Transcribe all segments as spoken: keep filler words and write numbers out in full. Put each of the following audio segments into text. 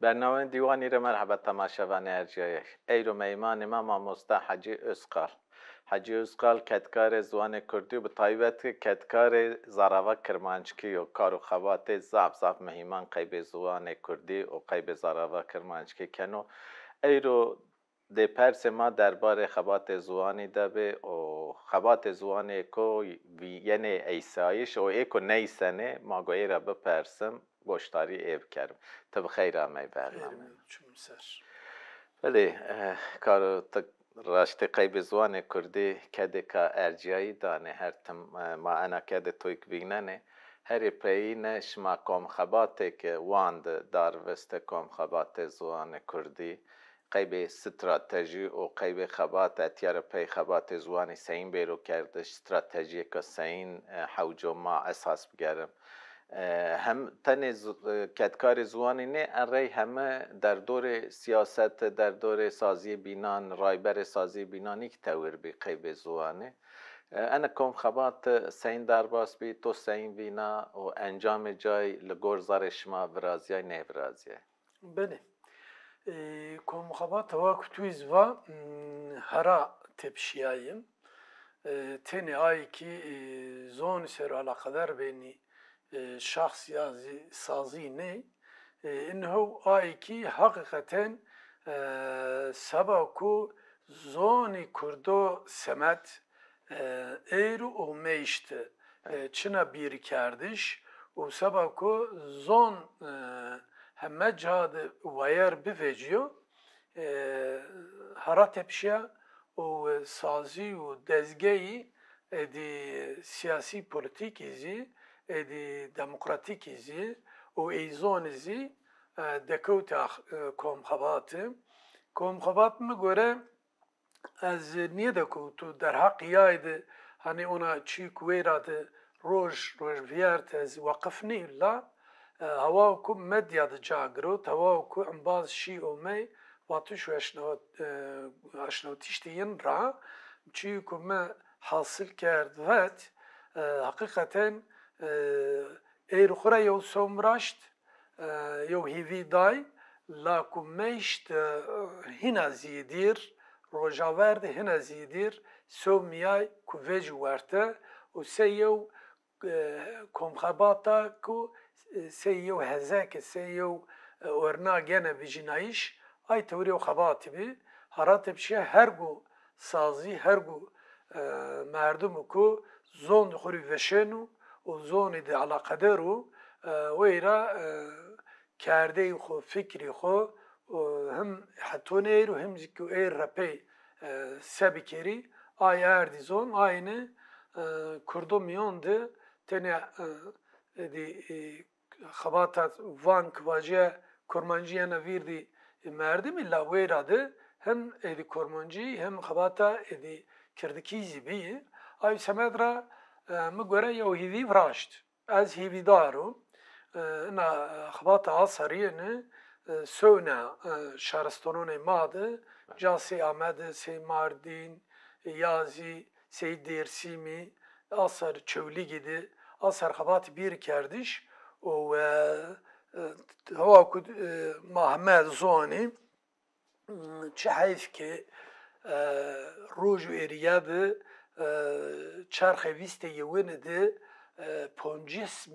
Bernameyê Dîwanî rê merheba temaşevanê ercîyayê. Eyro meymanê ma mamoste Hecî Ozkal. Hecî Ozkal kedkarê ziwanê kurdî û bi taybet kedkarê zarava kirmanckî yo. Kar û xebatê zaf zaf muhîman qeybê ziwanê kurdî û qeybê zarava kirmanckî keno. Eyro dê persê ma derbarê xebatê ziwanî de bê û xebatê ziwanî êko vî-, yenê eysayîş û êko neysenê, ma go ê ra bipersim, goşdarî ê bikerim. Ti bi xeyr amey bername. Xeyr mi çim ser. Belê, eh, karo ti raştê qeybê ziwanê kurdî kedêka ercîyayî danê, her tim, eh, ma ena kedê toyk vînenê. Herê peyîne şima komxebatêke wan di dar viste, komxebatê ziwanê kurdî, qeybê stratejî û qeybê xebat, etîya ra pey xebatê ziwanî seyîn bêro kerdiş, stratejîyêka seyîn, e, hewco ma esas bigerim. E, hem tenê z-, e, kedkarê ziwanî nê, erey heme derdorê sîyasetî, derdorê sazîyê bînan, rayberê sazîyê bînanî kî tewir bî qeybê ziwanî. E, ene kom xebat seyîn derbas bî, to seyîn vîna û encamê cay li gor zerrê şima virazîyay, nêvirazîyay? Belê. E, kom xebat hewa ku tu zî va, m, hera tepişîyayî. E, tenê ay kî, e, zonî ser eleqedar benî, e, şexs ya zî sazî ney. E, in hew ay kî heqîqeten, e, seba ku zonî kurdo semed, e, êro û meyşt, e, çina bîrkerdiş û seba ku zon, e, heme ca de wayer bivecîyo, e, hera tepişiya û sazî û dezgeyî êdî sîyasî polîtîkî zî, êdî demokratîkî zî û ey zonî zî, e, dekewte ax-, e, komxebati. Komxebat mi gore, ez nîyede ku tu derheqî yay de, hanî ona çî ku weyra de roj, roj vîyert ez weqif nî la, e, hewa ku medya de ca girot, hewa ku embaz şî omey, vatiş û eşnaw-, e, eşnawtîş de yin ra, çî ku mi hasil kerd vet, e, heqîqeten, e, êr xwu ra yew som raşt, e, yew hîvî day, la ku meyşt, e, hîna zî dîr, rojaver de hîna zî dîr, somîyay ku vecî werte û sey yew, e, komxebata ku, e, sey yew hezeke, sey yew, e, orna gene vijînayîş, ay tewrê yew xebatî bî. Hera tepişiya her gu sazî, her gu, e, merdimû ku zon di xwu rî veşeno û zonî di eleqeder o, e, weyra, e, kerdeyî xwu, fikrî xwu, e, him hetonê êr û him zî ku êr re pey, e, se bikerî, ay erdî zon, ayne, e, kurdo mîyon di tenê, e, êdî, e, xebata van ki vacîya kurmancî yena vîrdî merdimî, la weyra de hem êdî kurmancî hem xebata êdî kirdikî zî bî. Ay semed ra, e, mi gore yew hîvî viraşt. Ez hîvîdar o. E, ina xebata asarî yene, e, sewna, e, şaristanonê ma de, ca sey Amedî, sey Mardîn, ya zî sey Dêrsimî, asar Çewlîgî de, asar xebatî bîr kerdiş û, e, e, hewa ku, e, ma heme zonî, çi heyf ke, e, roj û êrîye de, e, çarxê vîstê yewine de, e, poncas,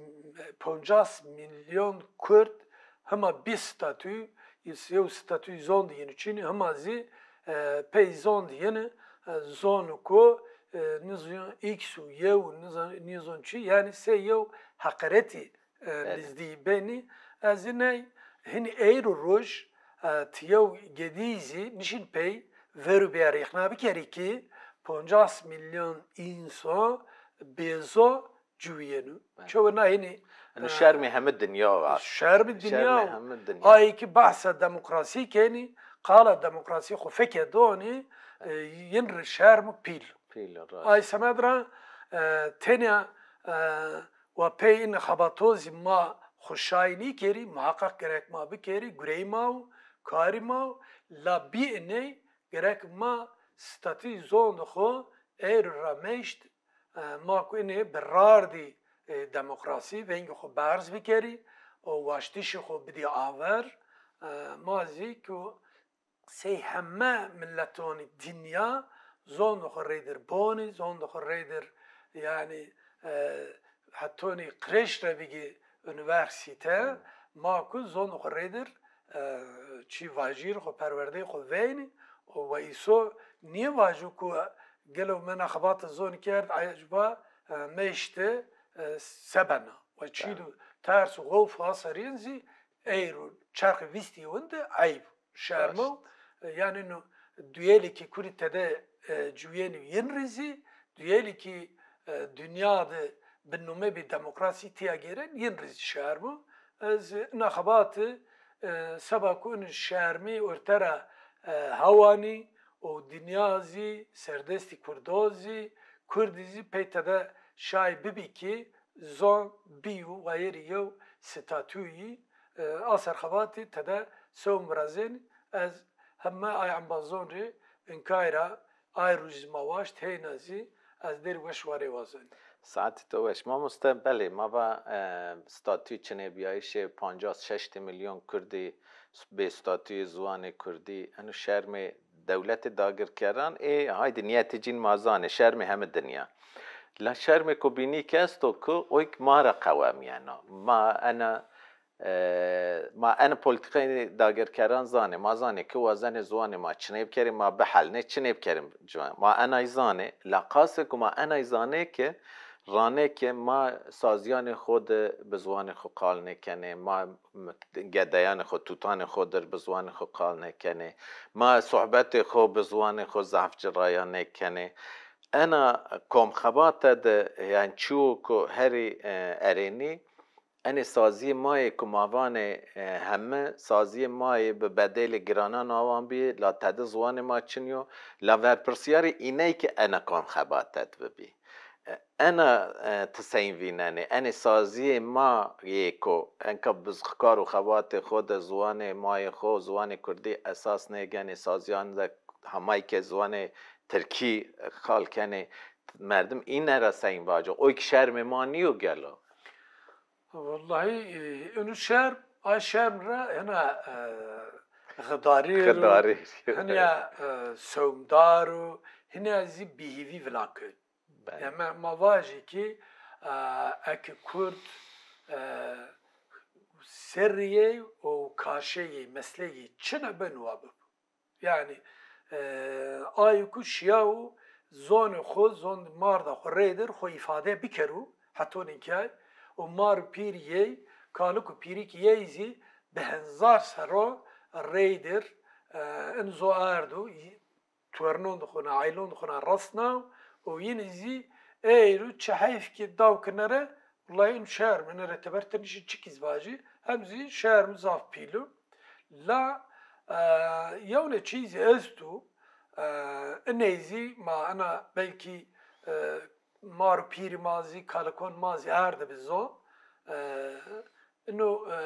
poncas milyon kurd hema bê statû, yew statûyê zon de yeni çinî, hema zî, e, pey zon de yeni, e, zon ku, e, nizon X û Y û nizon, nizon çi, yanî sey yew heqiretî, e, Belê. Nizdî benî. Ez zî ney, hinî eyr û roj, e, ti yew gedî zî nişin pey ver û bêya rêxna bikerî ki poncas milyon însan bêzo ciwîyeno. Belê. Çewe na hinî, Eno e, şermê heme dinya va. Şermê dinya. Şermê heme dinya. Ayê ki bahsa demokrasî kenî, qala demokrasî xwu feke donî, e, yin ri şerm û pîl. Pîl, rast. Ay semed ra, e, tenya, e, wa pey in xebato zî ma xwu şayî nîkerî, muheqeq gerek ma bikerî, gureyî ma wo, karî ma wo, la bî iney gerek ma statî zon di xwu eyr ra meyşt, e, ma ku inê bi rardî, e, demokrasî vengê xwu berz bikerî û waştişê xwu bidî aver, E, ma zî ku sey heme miletonî dinya zondê xo reydir bonî, zondê xo reydir, yanî, e, hetonî kreş ra bigî unîversîte, ma ku zondê xo reydir, e, çî vajîr xo, perwerdeyê xo veynî û we îso nîyê vajo ku gelo mi na xebata zonî kerd, ecba, e, mi îşte, e, se bena? We çî do ters û xewf ha serîn zî eyro çarxê vîstî yewin de eyb, şerm o. E, yanî no duyelî ki kurî tede, e, cuyenî yin rî zî, duyelî ki, e, dinya de bi nome bî demokrasî tîya gêren yin rî zî şerm o. Ez ina xebati, e, seba ku in şermî orte ra, e, hewanî û dinya zî, serdestî kurdo zî, kurdî zî pey tede şay bibî ki zon bîyo wayerî yew statuyî, e, a ser xebatî tede sewm virazenî. Ez heme ay embazon rê inkay ra ay roj zî ma waşt, heyna zî ez dêr weş warê wazenî. Saetê to weş. Mamoste, belê, ma va, e, statuyê çinêbîyayîşê pancas şeştî milyon kurdî, bê statuyê ziwanê kurdî, eno şermê dewletê dagirkeran ê, haydî nîyetê cîn ma zanê, şermê heme dinya. La şermê ku bînî ke esto ku oyk ma ra qewemîyeno. Ma ena, e, ma ena polîtîkayê dagirkeran zanê. Ma zanê ki wazenê ziwanê ma çinê bikerê, ma bihelnê çinê bikerê ciwan. Ma enay zanê. La qasê ku ma enay zanê ke, ranê ke ma sazîyanê xo de bi ziwanê xo qal nêkenê, ma gedeyanê xo, tutanê xo dir bi ziwanê xo qal nêkenê. Ma sohbetê xo bi ziwanê xo zaf ci raya nêkenê. Ena komxebate de, yanî çîyo ku herî, e, erênî, enê sazîyê ma yê ku ma vanê, e, heme sazîyê ma yê bi bedelê giranan awan bîyê, la tede ziwanê ma çin yo, la verpirsîyarê îney ki ena komxebate de bibî. E, ena, e, ti sey vînenê? Enê sazîyê ma yê ku enka bi kar û xebatê xo de ziwanê ma yê xo, ziwanê kurdî esas nêgenê, sazîyan de hamay ke ziwanê tirkî qal kenê, merdim îne ra sey vaco? Oy ki şermê ma nîyo gelo? Wellahî, e, inu şerm, a şerm ra hina, e, xidarî ro, xidarî, hina, e, sewmdar û hina zî bêhîvî vila kên. Belê. Yanî ma, ma vajî ki, e, eke kurd, e, serrîyê û kaşeyê, mesleyê çina beno wa bibo. Yanî, e, ayo ku şiyawo zonê xo, zon marda xo reydir xo îfade bikero, hetonî kay û mar û pîrî yey, kalik û pîrîkî yey zî bi henzar serro reydir, e, in zo ardo, tornon de xo na, eynon de xo na resna û yînî zî eyro çi heyf ki daw kinere, wellahî in şerm, ine re teber ti nişî çikî zî vajî, hem zî şerm zaf pîl o. La, e, yewne çî zî esto, e, iney zî ma ina belkî, e, mar û pîrî ma zî, kalikon ma zî erdibi zon. E, ino, e,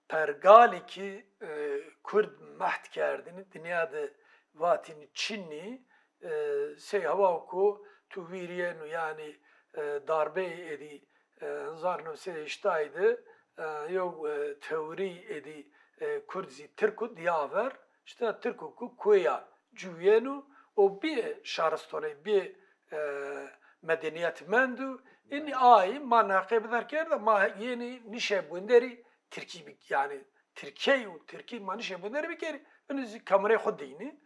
pergalî ki, e, kurd mehd kerdinî, dinya de vatînî çinî, e, sey hewa ku tu vîrîyeno, yanî, e, darbeyê êdî, e, hezar new sey heştay de, e, yew, e, teorî êdî, e, kurd zî tirk o, diya ver, îşte tirko ku kuya cuyeno û bîyê şaristoney, bîyê, e, medenîyet mendo, înî ay ma neqê bider kerda, ma yenî nişe bunderî tirkî bi-, yanî tirkey û tirkî ma nişe bunderî bikerî, inî zî kamerayê xo dînî.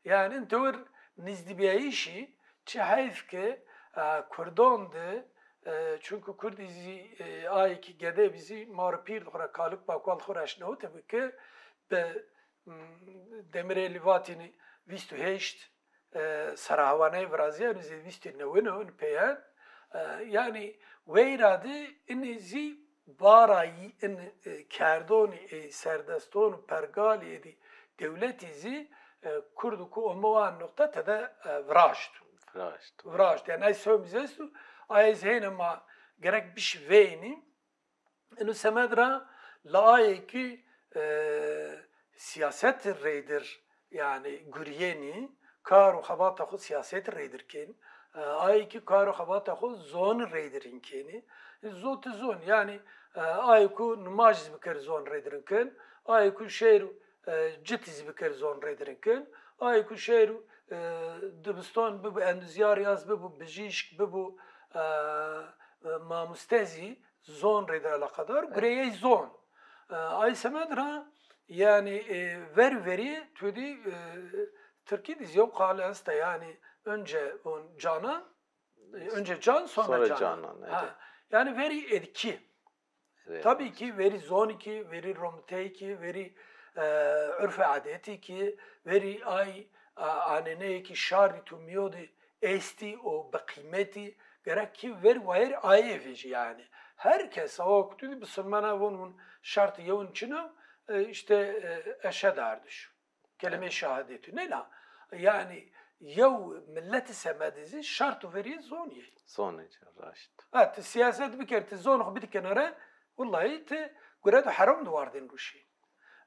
Yanî in tewir nîzdîbîyayîşî çi heyf ke, e, kurdon de, e, çunku kurdî zî, e, ayê ki gede bî zî mar û pîr de xo ra, kalik bakwal xo ra eşnawite bi ke bi, m, Demirelî vatînî vîst û heşt, e, serahewaneyê virazîyeno zî vîst û newin o in peyen. E, yanî weyra de inî zî bara yî-, in, e, kerdonî, e, serdeston û pergalî êdî dewletî zî, e, kurd ku omo a noqte tede, e, viraşt. Viraşt. Viraşt. Yanî ay sewmî zî esto, ay zî heyna ma gerek bişî veynî. Ino semed ra la ayê ki, e, sîyasetî reydir, yanî gurîyenî, kar û xebata xo sîyasetî reydir kên. E, ayê ki kar û xebata xo zonî reydir in kenî. Zotî zon, yanî, e, ayê ku nimaj zî bikerî zon reydir in kên. Ayê ku şêro, e, citî zî bikerî zon rê dirêkin. Ayê ku şêro, e, dibiston bibo, enduzyarî az bibo, bijîşk bibo, e, e, mamuste zî zon rê dir eleqedar, gureyey zon. E, ay semed ra, yanî, e, ver verî tu dî, e, tirkî dî zî yew qal esta, yanî önce on canan, e, önce can, sonra, sonra canan. Canan, ha, evet. Yanî verî êdî kî. Tabî kî verî zonî kî, verî romiteyî kî, verî, e, urfê adetî kî, verî ay, a, aneneyê kî şardî tu mîyo de estî û bi qîmetî, gerek kî verî wayîr ayê vejî yanî. Her kes awa ku tu dî bisilmana von, von şartî yewin çin a, e, îşte, e, eşhedê ardiş. Kelimeyê şehadetî. Nêna, yanî yew miletî semedî zî şart û verî zon yê. Zonê ci, raşt. Ha, ti siyaset bikerî, ti zonê xo bidî kenare, willahî ti gure do herom di wardên ruşî.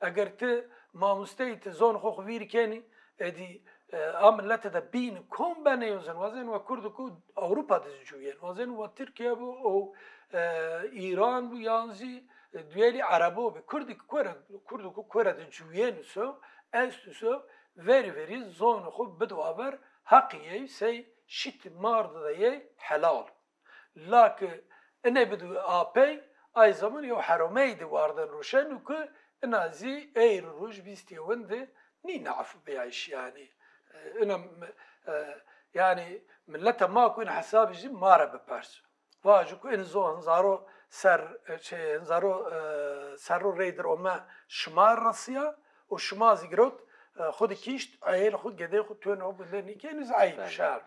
Eger ti mamusteyî ti zonê xo xo vîr kenî, êdî, e, a milete de bîn kom benê, yo zî wazên wa Kurd ku Ewropa de zî ciwîyên, wazên wa Tirkîye bo û, e, Îran bo yan zî, e, duyelî Erebo bi. Kurdî ku kore, Kurdo ku kore de ciwîyeno so, esto so, verî verî zonê xo bido aver, heqî yê sey şît mard de yê helal. La ki ine bido apey, ay zaman yew heromey de warden roşeno ki ina zî ey roj vîst yewin de nîne efû biyayîş yanî. E, ina, e, yanî milete ma ku in hesabî zî ma ra biperso. Vajo ku in zon zaro ser, e, şey, zaro, e, serro reydir ome şima resîya û şima zî girot, e, xwu di kişt, eyêl xwu, gedê xwu, tûn xwu binde nîkenî zî eyb şer.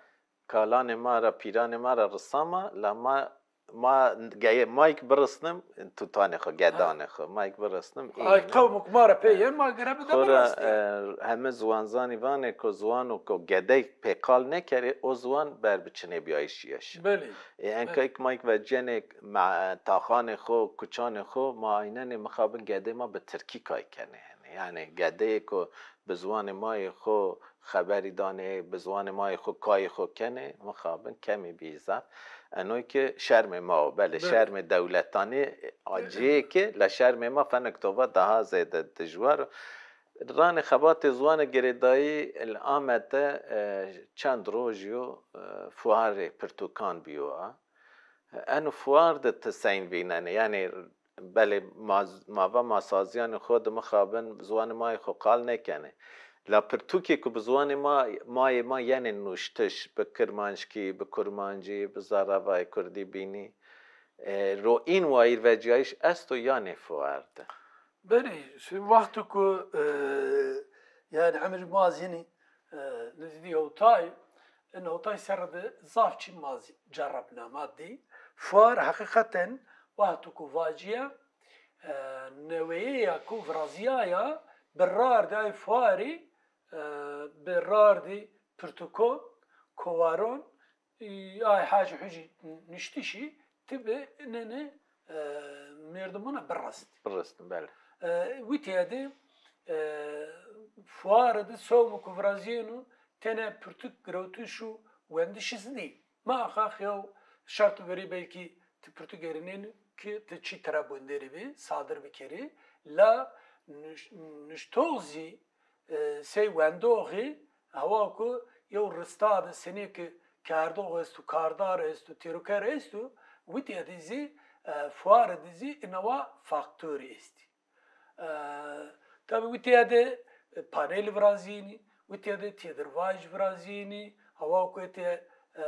Kalanê ma ra, pîranê ma ra risama, la ma, ma geye, mayk birisnim, tutanê xwu, gedanê xwu, mayk birisnim, ey. Ay qewmik ma ra pê yen, ma gere bide birastî. Xora, e, heme ziwanzanî vanê ku ziwano ku gedey pê qal nêkerê, o ziwan ber bi çinê biyayîşî yeş. Belê. E, enkayk mayk vecenê ma, taxanê xwu, kuçanê xwu, ma aynenê mixabin gedê ma bi tirkî kay kenê. Yanî gedeyê ku bi ziwanê ma yê xwu xeberî danê, bi ziwanê ma yê xwu kayê xwu kenê, mixabin kemî bî zaf. Enoy ki şermê ma o, belê, şermê dewletanî acîyê ki, la şermê ma fenek tova daha zêde dijwar o. Ranê xebatê ziwanê girêdayî li Amed de, e, çend rojî yo, e, fuarê pirtûkan bîyo a. Eno fuar de ti seyn vînenê? Yanî belê ma, ma va ma sazîyanê xo de mixabin ziwanê ma yê xo qal nêkenê. La pirtûkê ku bi ziwanê ma, ma yê ma yenê nuştiş, bi kirmanckî, bi kurmancî, bi zerrevayê kurdî bînî, e, ro în wayîr vecîyayîş esto ya nê fuar de? Belê, şi-, wexto ku, e, yanî emir ma zî hinî, e, nizdî hewtay, in hewtay serre de zaf çî ma zî cerrebna, ma dî. Fuar heqîqeten wexto ku vacîya, e, neweyeya ku virazîyaya bi rardî ay fuarî, e, bi rardî pirtûkon, kowaron, Ê, ay hacî hucî nuştişî ti bi nene, e, merdimuna birastî. Birastî, belê. E, witîya de, e, fuare de sewmo ku virazîyeno tenê pirtûk girewtiş û wendiş zî nî. Muheqeq yew şert û verî belkî ti pirtûk erînên ki ti çî tira wenderî bî, sadir bikerî. La nuş-, nuştox zî e, sey wendoxî, hewa ku yew rista de senî ki kerdox esto, kardar esto, têroker esto, witîya de zî, e, fuare de zî inawa faktorî estî. E, tabî witîya de, e, panelî virazînî, witîya de têdirvaj virazînî, hewa ku etê, e,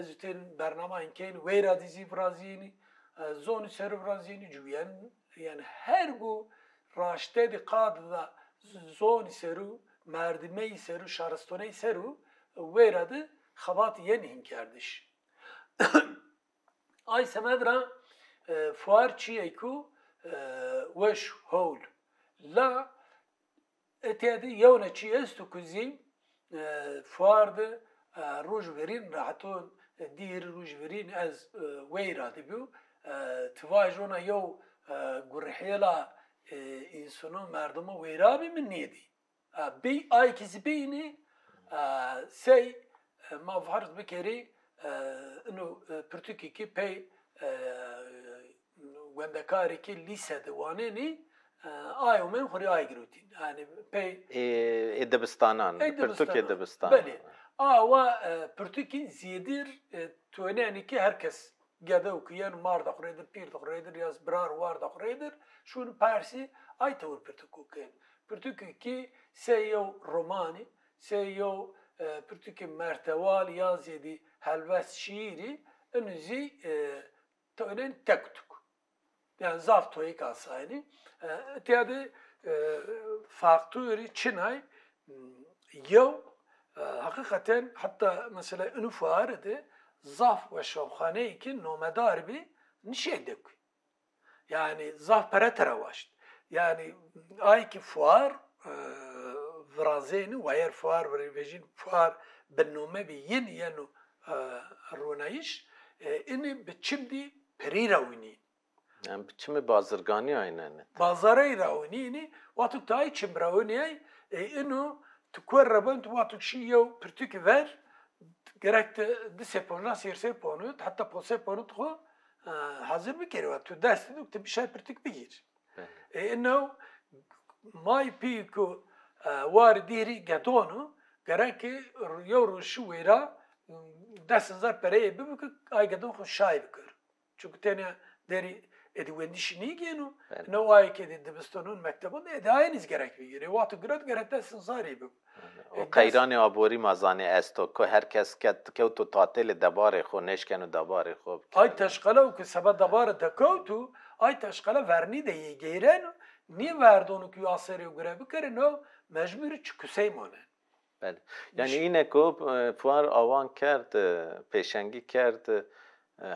ez û tên bernama înkeyn weyra de zî virazînî, e, zonî ser virazînî, ciwîyen, yanî her gu raşte de qad da z-, zonî ser û, merdimey ser û, şaristoney ser û, weyra de xebat yen hînkerdiş. Ay semed ra, e, fuar çîyê ku, e, weş, howl. La etê de yewna çî esto ku zî, e, fuar de, e, roj verîn, reheton, e, dî hîrê roj verîn ez, e, weyra de bîyo. E, ti vajona yew, e, gurhêla, e, însono, merdimo weyra bî, mi nêdî. E, bî, ay kî zî bînî, e, sey, e, ma ferz bikerî, e, ino, e, pirtûkî kî pey, e, wendekarî kî lîse de wanenî, E, ay omen xo rê ay girotîn. Yanî pey Ê, ê dibistanan, Ê pirtûkê dibistanan. Dibistanan. Belê. Awa e, pirtûkî zêdir e, tu ênenî ki her kes gedew ki yeno mar de xo rê dir, pîr de xo rê dir, ya zi birar war de xo rê dir, şûn persî ay tewir pirtûkû kên. Pirtûkî ki sey yew romanî, sey yew e, pirtûkî mertewal ya zî êdî helbest şîîrî, ino zî e, tu ênenî tek tuk. Yanî zaf toyêk asaynî. E, îtya de e, faktorî çinay, m, yew, e, heqîqeten heta mesela inu fuare de zaf weşanxaneyê ki nomedar bî nişê dekuyî. Yanî zaf pere tera waşt. Yanî ay ki fuar e, virazênî, wayer fuar vejîn, fuar bi nome bî, yin yeno e, ronayîş, e, inî bi çim dî pirî ra winî. Yanî bi çimê bazirganî aynenê. Bazarey ra winî, inî wexto tu ay çim ra winîyay, e, ino tu kuer ra ben, tu wexto şî yew pirtûkî ver, gerek ti di sê ponc, sîr sê ponû, heta ponc sê ponû tu xo e, hazir bikerî, wa tu dest duk, tu bişay pirtûk bigîr. Belê. E, ino may pî ku e, warî dîrî gedonu, gerek ki yew roj şi wêra, des hezar pereyê bibi ki ay gedon xo şay bikir. Çunku tenya derî êdî wendişî nîgêno. Belê. Ne o ay ki êdî dibistanon, mektebon de êdî ayenî zî gerek bigîrê. Wexto girat gerek des hezarî bib. O qeyranê aborî ma zanê esto ku her kes ket, kewto tatêlê debarê xo, nêşkeno debarê xo bikero. Ay teşqele o ki seba debare dekewto, ay teşqele vernî de yê geyreno, nîverdonu ki yo aserê gure bikerê, no mecbur çikusey mone. Belê. Yanî îne ku e, fuar awan kerd, e, pêşengî kerd, e,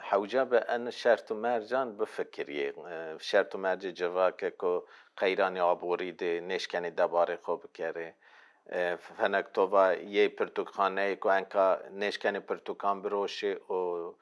hewce bi en şert û mercan bifikirîyê. E, şert û mercê civake ku qeyranê aborî de nêşkenê debarê xo bikerê. E, fenek tova yê pirtûkxaneyê ku enka nêşkenê pirtûkan biroşê û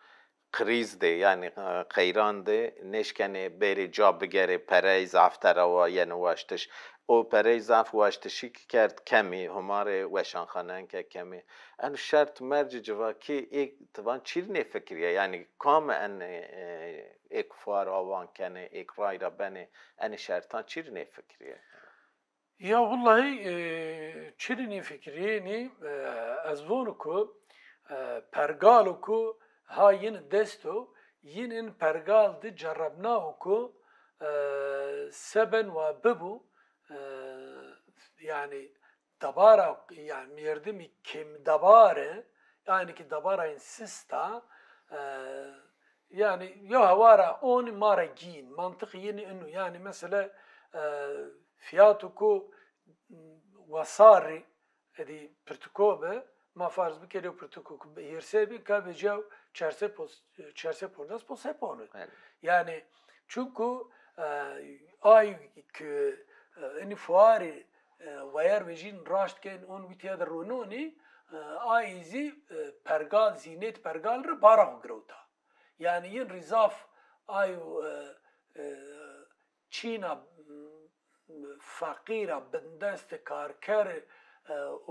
krîz de, yanî e, qeyran de nêşkenê bêrê ca bigerê, perey zaf tera wa yeno waştiş. O perey zaf waştişî ki kerd kemî, humarê weşanxaneyan ke kemî. En şert mercê civakî ê ti van çîrî nêfikirîye? Yanî kam en e, ê ku fuar awan kenê, ê ku ray ra benê, enê şertan çîrî nêfikirîye? Ya willahî e, çirî nîfikirîyênî, e, ez vonu ku e, pergalo ku ha yin dest o, yin in pergal di cerebnao ku e, se ben wa bibu, e, yanî debara, yanî merdimî kêmdebare, yanî ki debara in sista, e, yanî yo hewa ra onî ma ra gîn, mantiq yin inu, yanî mesela e, fiyatu ku wesarî êdî pirtiko bi, ma farz bikerî yo pirtiko ku hîrsê bî, ka vecîya çar sey pos-, çar sey poncas, pos sey ponî. Belê. Yanî çunku e, ay ki e, inî fuarî e, wayer vejîn raşt kên on wîtya de rononî, e, ay zî e, pergal, zînet pergal ri bara xo girewta. Yanî yin rî zaf ay e, e, çîna feqîra, bindest, karker e,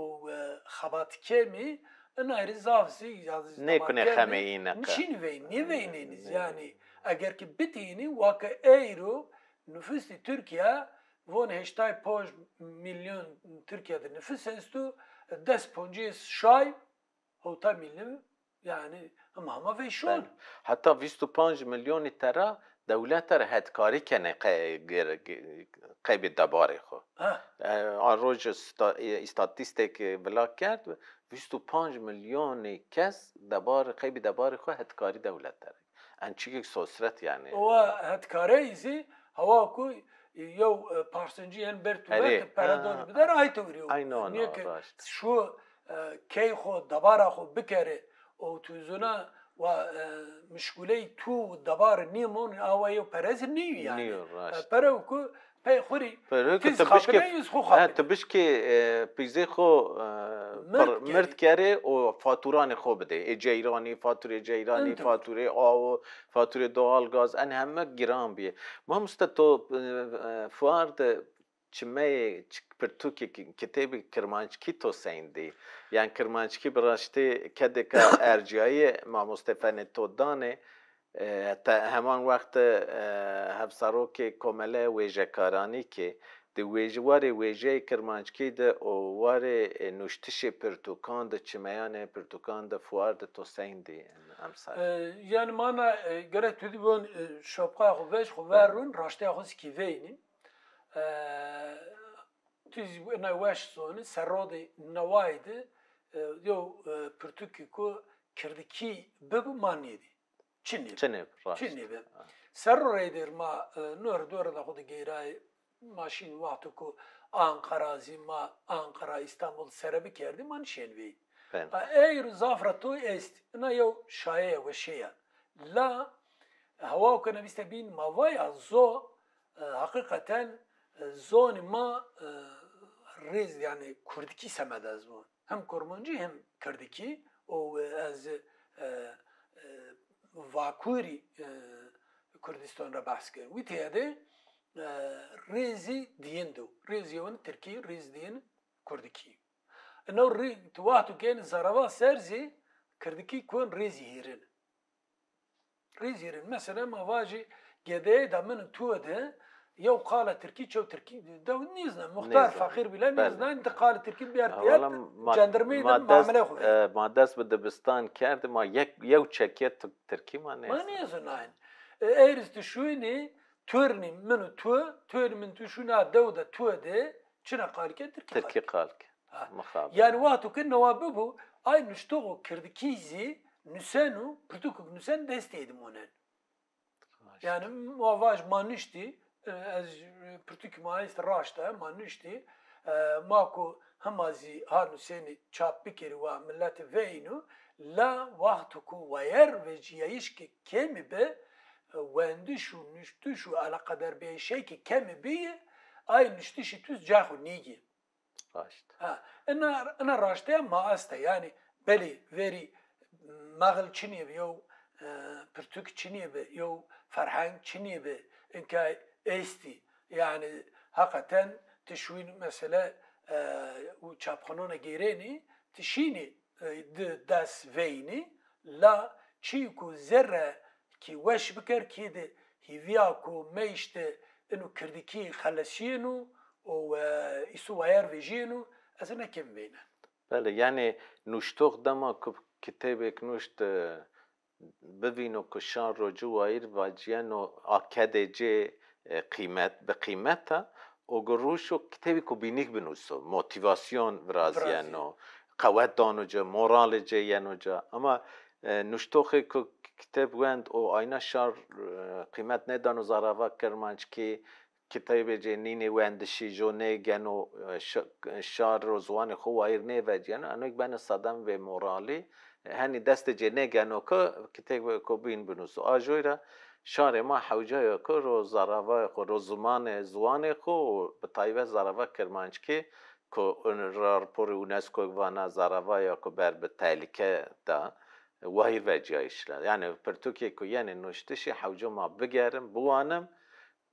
û e, xebatkemî, inay rî zaf zî ya zî Nêkunê xebatkemî xemê îne qe. Nişîn vey, nêveynêniz. Yanî eger ki bitînî, wake eyro nufusî Tirkîya von heştay ponc milyon Tirkîya de nufus esto, des poncî şay hewta milyon, yanî hema hema veyşon. Belê. Heta vîst û panc milyonî tera dewlete ra hetkarî kenê qe-, ger-, ge-, qeybê debarê xo. Ha. E, a roj sta-, e, îstatîstêk vila kerd, vîst û panc milyonî kes debar, qeybê debarê xo hetkarî dewlete ra. En çîkêk sosret yanî. Owa hetkarey zî hewa ku yew e, parsencî yen ber tu Erê. ber tu pere Ha. Donî bider, ay tewrî yo. Aynı ona, Nîye ki raşt. şu e, key xo, debara xo bikerê û tu zuna wa e, mişguley tu û debar nîmon, awa yew perez nîyo yanî. Nîyo, raşt. E, pere ku pey xurî Pere ku tiz tu bişkê, xapiney, iz xo he, xapiney. Tu bişkê e, pîzê xo e, Mird pir-, mird kerê û faturanê xo bidê. Ê ceyranî, faturê ceyranî, Ento. Faturê awo, faturê doğalgaz, en heme giran bîyê. Mamoste to e, e, fuar de çimeyê çi-, pirtûkê ki-, kitêbê kirmanckî to seyndî? Yanî kirmanckî bi raştî kedêka ercîyayî mamoste fenê to danê. E, te-, heman wext de, e, hevserokê Komeleya Wêjekaranî ke di wêje-, warê wêjeyê kirmanckî de û warê, e, nuştişê pirtûkan de, çimeyanê pirtûkan de, fuar de to seyndî emser? E, yanî ma na, e, gerek tu dî von, e, şopqaya xo vej xo ver rûn, raşteya xo zî kî veynî. E, tu zî ena weş zonî, serrodê newayî de, e, yew, e, pirtûkî ku kirdikî bibi ma nêdî. Çinê bi. Çinê bi, rast. Çinê bi. Ha. Serro reyder ma, e, nor dore da xo de geyrayê, ma şîn wexto ku Anqara zî ma Anqara, Îstanbul sere bikerdî, ma nişên veyî. Ben. Ha, eyr zaf ra toy est. Ina yew şaye ya, weşe ya. La, hewa ku ena vîste bîn ma vaya zo, e, heqîqeten, e, zonê ma, e, rêz, yanî kurdikî semed ez von. Hem kurmancî hem kirdikî û, e, ez, e, e, vakurî, e, Kurdistan ra behs ken. Wî teye de, e, rêzî diyin do. Rêz yewin tirkî, rêz diyin kurdikî. Ino rê-, tu wexto gênî zereva ser zî kirdikî kon rêzî hîrin. Rêzî hîrin. Mesela ma vajî gedeyê de min û tu de yew qala tirkî, çew tirkî de nîzna. Muxtar, nîzna, feqîr bîle nîzna. Di qala tirkî bîyerd, bîyerd, cendirmeyî de muamele xo. E, ma dest bi dibistan kerd, ma yek, yew çekê tu-, tirkî ma nêzna. Ma nêzna. E, eyr zî tu şûnî, turnî min û tu, turnî min tu şûnî a dew de tu de, çina qalike tirkî qalike. Tirkî qalike. Ha. Mixabin. Yanî wexto ke newa bibo, ay nuştoxo kirdikî zî nuseno, pirtûkik nusen destê êdî monen. Yanî ma vaj ma nuştî, e, ez, e, pirtûkî ma est raşt a, ma nuştî, e, ma ku hema zî ha nusenî çap bikerî wa mileti veyno, la wexto ku wayer vecîyayîş ke kemî bi, e, wendiş û nuştiş û eleqederbîyayîşey ke kemî bîyî, ay nuştişî tu zî cay xo nîgî. Raşt. Ha, ina, ina raşteya ma esta. Yanî belê verî mexil çinî bi, yew, e, pirtûk çinî bi, yew ferheng çinî bi, inka estî. Yanî heqeten ti şûyîn mesele, e, û çapxanona gêrenî, ti şînî, e, di des veynî, la çî ku zerre kî weş biker, kî di hîvîya ku meyîş de ino kirdikî xelesîyeno û, e, îsu wayer vejîyeno, ez ina kêm veynen. Belê, yanî nuştox dema ku kitêbêk nuşt, e, bivîno ku şar ro ci wayîr vecîyeno, a kedê ci, e, qîmet, bi qîmet a, o gu rûşo kitêbî ku bînîk binûso, motîvasyon virazîyeno, qewet dano ci, moralê ci yeno ci. Ama, e, nuştoxê ku kitêb wend û ayna şar, e, qîmet nêdano zerava kirmanckî, kitêbê ci nînê wendişî, jo nêgeno, e, ş-, şar ro ziwanê xo wayîr nêvecîyeno, eno kî beno sedem vê moralî, e, henî destê ci nêgeno ku kitêbêko bîn binûso. A joy ra şarê ma hewca yo ku ro zeravayê xo, ro zimanê, ziwanê xo û bi taybet zerava kirmanckî ku un-, ra-, raporê UNESCO vana zerava ya ku ber bi tehlîke de, wayîr vecîyayîş ra. Yanî pirtûkê ku yenê nuştişî hewca ma bigerim, biwanim,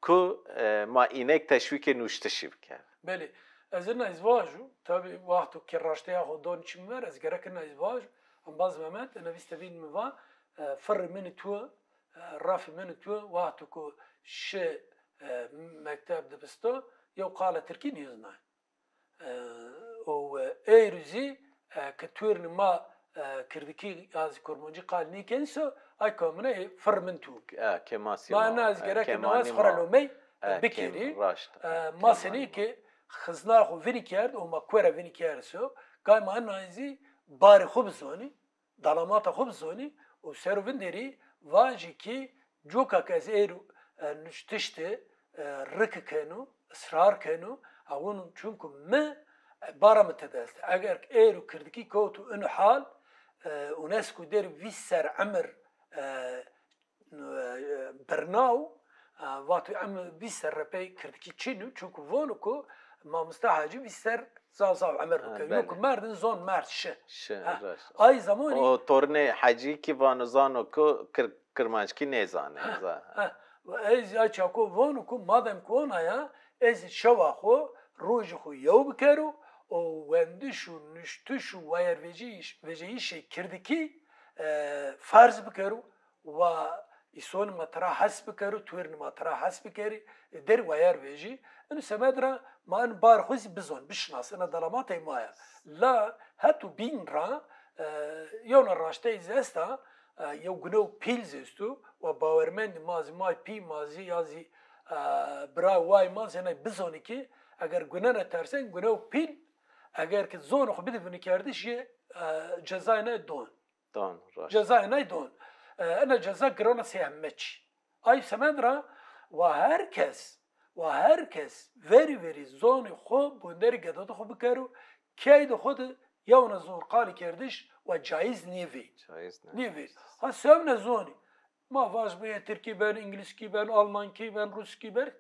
ku, e, ma îneg teşwîkê nuştişî biker. Belê. Ez ina ez vaju, tabî wexto ke raşteya xo don çim ver, ez gerek ina ez vaju, embaz Mehmet, ina vîste vîn mi va, e, firrî min û tu, e, refî min û tu, wexto ku şi, e, mekteb dibisto, yew qala tirkî nêznay. E, û, e, êrî zî, e, ke turnî ma, e, kirdikî ya zî kurmancî qal nîkenî so, ay kamine, e, firr min tu. E, kemasî ma, ma, ez e, gerek kemanî nas xora ma. Lomey, e, e, bikerî. Kem-, raşt, e, ma senî ke xizna xo vinî kerd, û ma kuera vinî kerd so, gay ma enay zî barê xo bizonî, dalamata xo bizonî û ser o vinderî vajî kî coka ke ez êro, e, nuştiş de, e, riki keno, israr keno, a wino çunku mi, e, bara mi tede est. Eger êro kirdikî kewto ino hal, e, UNESCO der vîst ser emir, e, e, birnaw, e, vato em vîst serre pey kirdkî çin û, çunku vono ku mamoste Hacî vîst ser zaf zaf emir bike. Ha, belê. Yo ku merdin zon merd şi. Şi, ha, raşt. Ay zamanî o tornê Hacî kî vano zano ku kir-, kirmanckî nêzanê. Ha, za- ha. Ez ya çako vono ku madem ku ona ya, ez şewa xo, rojî xo yew bikero û wendiş û nuştiş û wayervecîyîş-, veceyîşê kirdkî, e, ferz bikero. Wa Îsonî ma tira hes bikero, tuêrnî ma tira hes bikerî, e, der wayer vejî. Ino semed ra ma in bar xo zî bizon, bişinas, ina delamatey ma ya. La heto bîn ra, e, yewna raştey zî esta, e, yew gunew pîl zî esto, wa bawermendî ma zî, may pî ma zî, ya zî, e, bira way ma zî, enay bizonî ki eger gune ra tersen, gunew pîl, eger ki zonê xo bidî vinikerdiş, e, cezayê nay don. Don, raşt. Cezayê nay don. E, ena ceza giron a sey heme çî. Ay semed ra wa her kes, wa her kes verî verî zonê xo, bonderî gedodê xo bikero, keyde xo de yewna zon qalî kerdiş wa cayîz nîvî. Cayîz ne. Nîvî. Ha sewne zonî. Ma vaj bîye tirkî ben, îngilizkî ben, almankî ben, ruskî ben.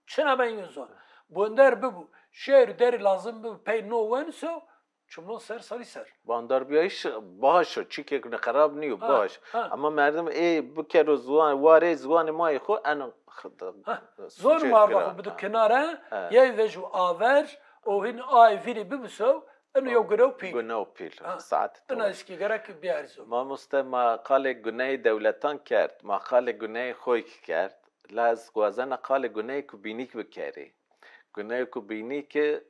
Çina ben yo zon. Bonder bibo, şehir derî lazim bibo, pey no wen so, çimon ser sarî ser. Bandarbîyayîş baş o, çîkêk ne xerab nîyo, ha, baş. Ha. Ama merdim ê bikero ziwan, warê ziwanê ma yê xo, eno xirda. Ha. Zon ma ra xo bido kinare, ha, yey vejî aver, o hin ay vîrî bibiso, eno yew gunew pîl. Gunew pîl, ha, saet. Ina îskî gerek bierzon. Mamoste, ma qalê guneyê dewletan kerd, ma qalê guneyê xo kî kerd. La ez wazena qalê guneyêko bînîk bikerî. Guneyêko bînîke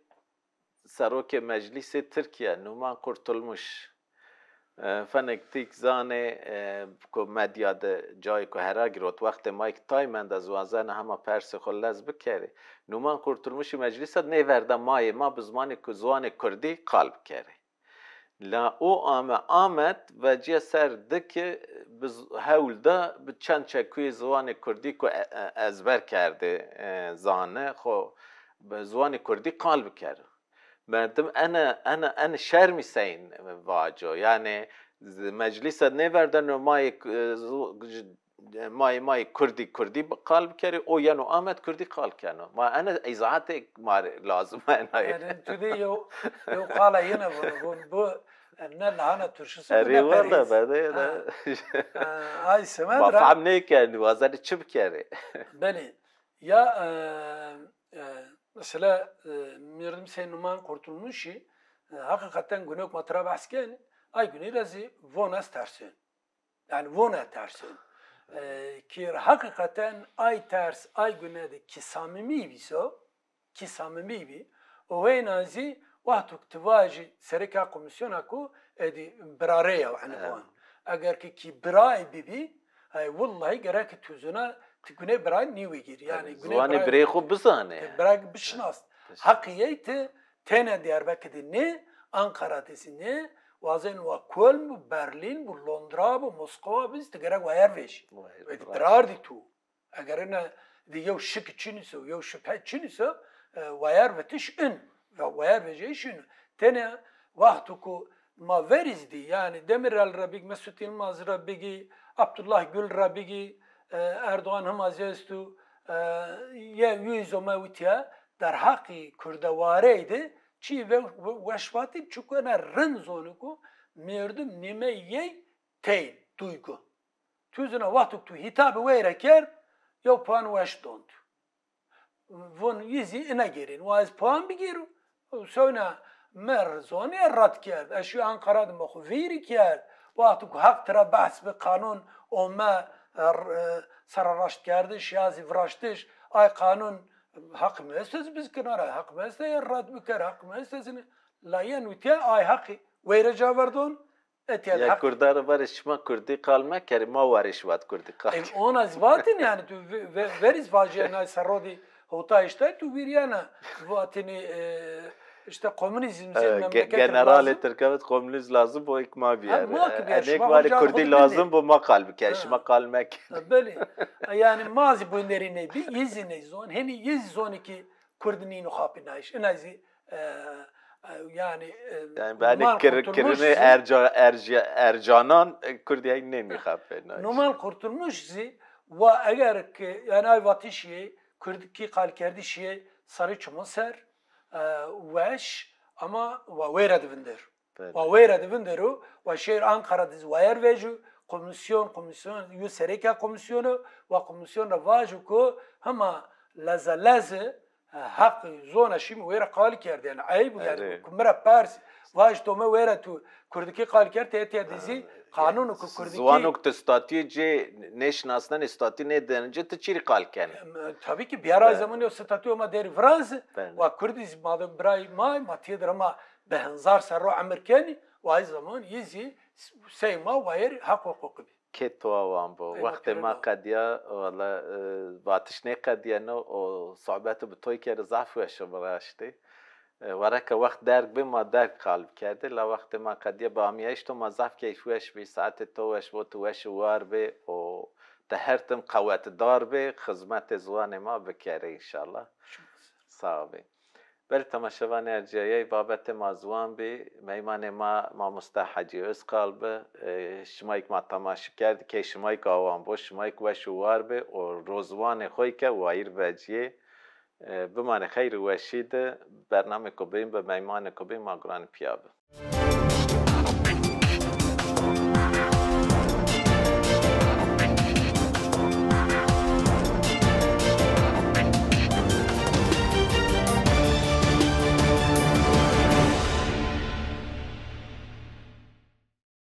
serokê Meclîsê Tirkîya, Numan Kurtulmuş, e, fenek tîk zanê, e, ku medya de cayêko hera girot, wextê ma yê ki tay menda, ez wazena hema persê xo lez bikerî. Numan Kurtulmuşî meclîsa nêverda ma yê ma bi zimanê ku, ziwanê kurdî qal bikerî. La o ame Amed vecîya ser di ki bi z-, hewl da bi çend çekuyê ziwanê kurdî ku e-, e-, ezber kerdê, e, zane, xo bi ziwanê kurdî qal bikero. Merdim ene, ene, ene şermî seyn vaco. Yanî z-, meclîsa nêverdeno ma yê k-, e, z-, ma yê, ma yê kurdî, kurdî bi-, qal bikerê, o yeno Amed kurdî qal keno. Ma ene îzahatê ma rê lazim a ena yê. Yanî tu de yew, yew qala yine vûn, vûn bu, e, ne lahana turşusu, erê, ne wella perhîz. Bede, ha, ne. E, ay semed ra. Ma fehm nêkerdî, wazenî çi bikerê? Belê. Ya, e, e, mesela, e, merdim sey Numan Kurtulmuşî, e, heqîqeten gunêk ma tira behs kenî, ay gunî ra zî von ez tersên. Yanî vona tersên. E, ki heqîqeten ay ters, ay gune de ki samimî bî so, ki samimî bî, o weyna zî wexto ki ti vajî sereka komîsyona ku êdî birarê ya, yanî, evet, van. Eger ki ki birayê bibî, ay wellahî gerek ki tu zona ti gunê birayê nîwegîrî. Yanî, yanî gunê ziwanê birayê, birê xo bizanê. Ti birayê bişinas. Bişinas. Heqî yey ti têne Diyarbekir de nê, Ankara de zî nê, wazên wa Köln bo, Berlîn bo, Londra bo, Moskova bo, ti gerek wayer vejî. Wayer, êdî birardî tu. Eger ina de yew şik çinî so, yew şubhe çinî so, e, wayer vitiş in, wa-, wayer vejîyayîş in. Têne wexto ku ma verî zî dî, yanî Demirel ra bigî, Mesut Yilmaz ra bigî, Abdullah Gül ra bigî, e, Erdoğan hima zî esto, e, ye, yû zî ome witîya, derheqî kurdewarey de çî ve-, ve-, weş vatî, çuku ena rind zonî ku merdim nîme yey teyn, duygu. Tu zî na wexto tu hîtabê weyre kerd, yew puan weş don tu. Vûn yî zî ina gêrên. Wa ez puan bigêro. Sewna mi zonî red kerd. Ez şîyo Ankara de mi xwu vîrî kerd. Wexto ku heq tira behs bi, qanûn ome, e, r-, e, sereraştkerdiş ya zî viraştiş, ay qanûn heq mi esto zî bizkinar, heq mi esto ya red biker, heq mi esto zî ne. La yen witîya ay heqî weyre ca verdon. Etîya ya heq. Kurda ra varê şima kurdî qal mekerê, ma warê şima de kurdî qal. E, ona zî vatîn yanî, tu ve-, ve-, verî zî vajîya nay serrodî hotayîş de tu vîrîyena vatînî, e, îşte komûnîzm zî, e, ge-, memleket ra generalê lazim. Tirke vet komûnîzm lazim bo, êk ma bîyer. Ha, ma ki bîyer, e, şima enêk varê kurdî lazim bo, ma qal biker, ha, şima qal meker. Ha, belê. E, yanî ma zî bonerî nêbî, yî zî nêzon, henî yî zî zonî ki Kurd nîno xapînayîş. Ina zî, e, e, yanî, e, yanî, benî Numan kir-, Kurtulmuş kirinê zî erca-, erca-, ercanan, e, Kurdî nênî xapînayîş. Numan Kurtulmuş zî wa eger ki, yanî ay vatişî yê, kurdkî qalkerdişî yê sarî çimon ser, e, weş, ama wa weyre de vindero. Belê. Wa weyre de vindero, wa şêr Ankara de zî wayer vejîyo, komîsyon, komîsyon, yo sereka komîsyon o, wa komîsyon ra vajo ku hema leze leze, Heq zona şîmi wêre qalî kerd, yanî eyb yanî. Erê. Ku mi ra pers vaj to mi wêre tu kurdikî qalî kerd, tê tê dizî qanûn ku kurdikî. Ziwano ku tu statuyê cê nêşinasnenê, statû nêdêne ci, tu çîrî qal kenê? Em, tabii ki biyara zaman o statû ma derî viraz. Belê. Wa kurdî zî ma de birayê ma, ma tîyê de ma bi hezar serro emir kenî, wa ay zaman yî zî sey ma wayêr heq huquqî bî. Kê toa wan bo. Wextê ma qedîya, wala, e, vatiş nêqedîyeno û sohbetê bi toy kerdî zaf weş o bi raştî. E, were ke wext derg bî ma derg qal bikerdî. La wextê ma qedîya bi amîyayîş to ma zaf keyfweş bî. Saetê to weş bo, tu weş û war bê û tu her tim qewetdar bê, xizmetê ziwanê ma bikerê înşallah. Sağ bê. Belê temaşevanê ercîyayey, babetê ma ziwan bî. Meymanê ma mamoste Hecî Ozkal bi. E, şimayî ke ma temaşe kerdî, key şimayî ke awan bo, şimayî ke weş û war bê û roziwanê xo yî ke wayîr vecîyê. E, bimanê xeyr û weşî de, bernamêko bîn bi meymanêko bîn ma guranê pîya bi.